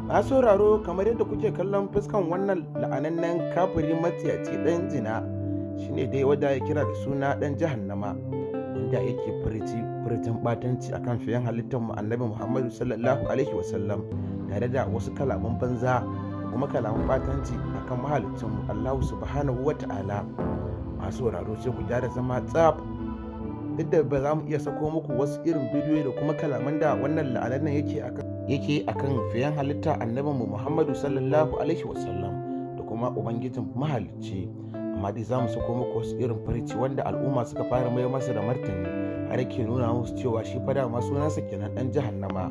Masu sauraro, kamar yadda kuke kallon fuskan wannan la'anannen kafiri, matsiyaci, ɗan zina, shine dai wanda ya kira da suna ɗan jahannama, wanda yake furici furicin batanci akan fiyayyen halittar mu Annabi Muhammadu sallallahu alaihi wasallam, tare da wasu kalaman banza da kuma kalaman batanci akan mahaliccin mu Allahu subhanahu wa ta'ala. Masu sauraro, sai ku gyara zama tsaf. Duk da ba za mu iya sako muku wasu irin bidiyoyi da kuma kalaman da wannan la'anannen yake akan fiyayyen halitta annabin mu Muhammadu sallallahu alaihi wasallam da kuma ubangijin mahalicci, amma dai za mu sako muku wasu irin furici wanda al'umma suka fara mai masa da martani, har yake nuna musu cewa shi fa dama sunansa kenan, dan jahannama.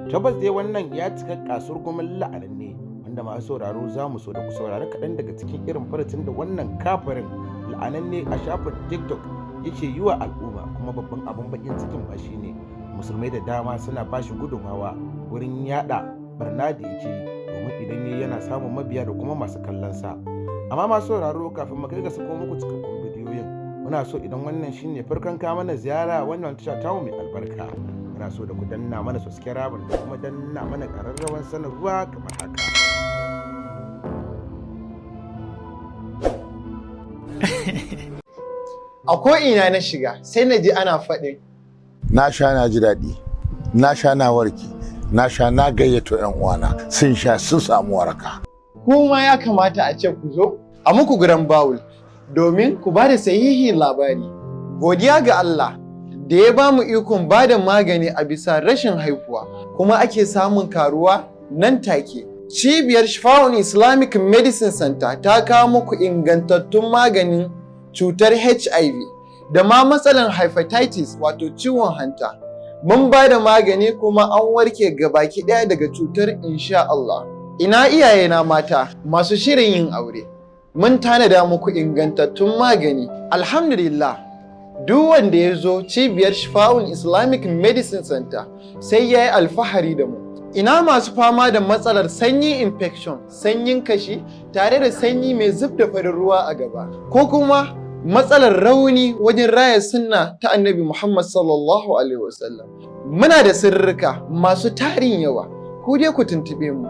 Tabbas dai wannan ya cika kasurgumin la'ananne, wanda masu sauraro za mu so da ku saurari kaɗan daga cikin irin furicin da wannan kafirin la'ananne a shafin TikTok yake yi wa al'umma. Kuma babban abin bakin cikin ba shine musulmai da dama suna ba shi gudumawa wurin yada barna da yake yi, domin idan yayi yana samun mabiya da kuma masu kallon sa. Amma masu sauraro, kafin mu kai ga sako muku cikakkun bidiyoyin, muna so idan wannan shine farkon ka mana ziyara wannan tasha tamu mai albarka, muna so da ku danna mana subscribe da kuma danna mana ƙararrawar sanarwa kamar haka. A ko'ina na shiga sai na ji ana faɗin Na sha, na ji daɗi, na sha, na warke, na sha, na gayyato 'yan uwana, sun sha, sun samu waraka. Kuma ya kamata a ce ku zo a muku garan bawul domin ku ba da sahihin labari. Godiya ga Allah da ya ba mu ikon ba da magani a bisa rashin haihuwa kuma ake samun karuwa nan take. Cibiyar Shifa'un Islamic Medicine Center ta kawo muku ingantattun maganin cutar HIV da ma matsalar hepatitis, wato ciwon hanta. Mun ba da magani kuma an warke gabaki ɗaya daga cutar, insha Allah. Ina iyayena mata masu shirin yin aure? Mun tanada muku ingantattun magani. Alhamdulillah, duk wanda ya zo cibiyar Shifa'un Islamic Medicine Center sai ya yi alfahari da mu. Ina masu fama da matsalar sanyin infection, sanyin kashi, tare da sanyi mai zub da farin ruwa a gaba, ko kuma matsalar rauni wajen raya sunna ta Annabi Muhammad sallallahu alaihi wasallam? Muna da sirrika masu tarin yawa, ku dai ku tuntuɓe mu.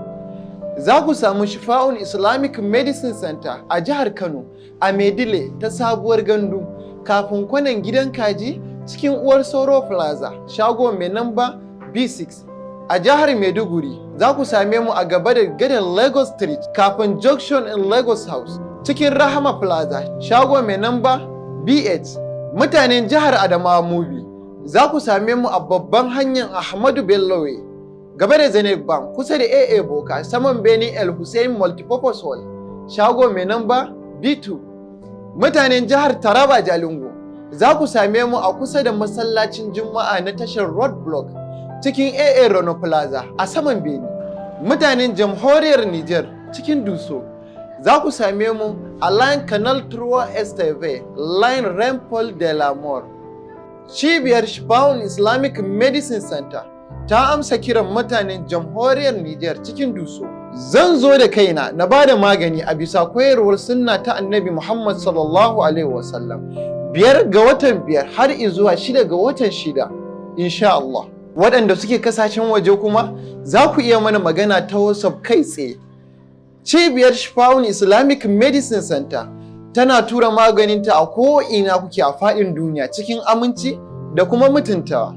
Za ku samu Shifa'un Islamic Medicine Center a jihar Kano, a Maidile ta Sabuwar Gandu, kafin kwanan Gidan Kaji, cikin Uwar Sauro Plaza, shago mai namba B6. A jihar Maiduguri za ku same mu a gaba da gadon Lagos Street, kafin Junction in Lagos House, cikin Rahama Plaza, shago mai namba B8. Mutanen jihar Adamawa, Mubi, za ku same mu a babban hanyar Ahmadu Bello Way, gaba da Zenith Bank, kusa da AA Boka, saman bene El Hussein Multipurpose Hall, shago mai namba B2. Mutanen jihar Taraba, Jalingo, za ku same mu a kusa da masallacin Juma'a na tashar Road Block, cikin AA Rono Plaza, a saman bene. Mutanen jamhuriyar Niger, cikin Duso, za ku same mu a line Canal Trois Esteve, line Rond-Point de la Mort. Cibiyar Shifa'un Islamic Medicine Center ta amsa kiran mutanen jamhuriyar Niger, cikin Duso. Zan zo da kaina na ba da magani a bisa koyarwar sunna ta Annabi Muhammad sallallahu alaihi wasallam, 5 ga watan 5 har izuwa 6 ga watan 6, insha Allah. Waɗanda suke kasashen waje kuma za ku iya mana magana ta WhatsApp kai tsaye. Cibiyar Shifa'un Islamic Medicine Center tana tura maganinta a ko'ina kuke a faɗin duniya cikin aminci da kuma mutuntawa.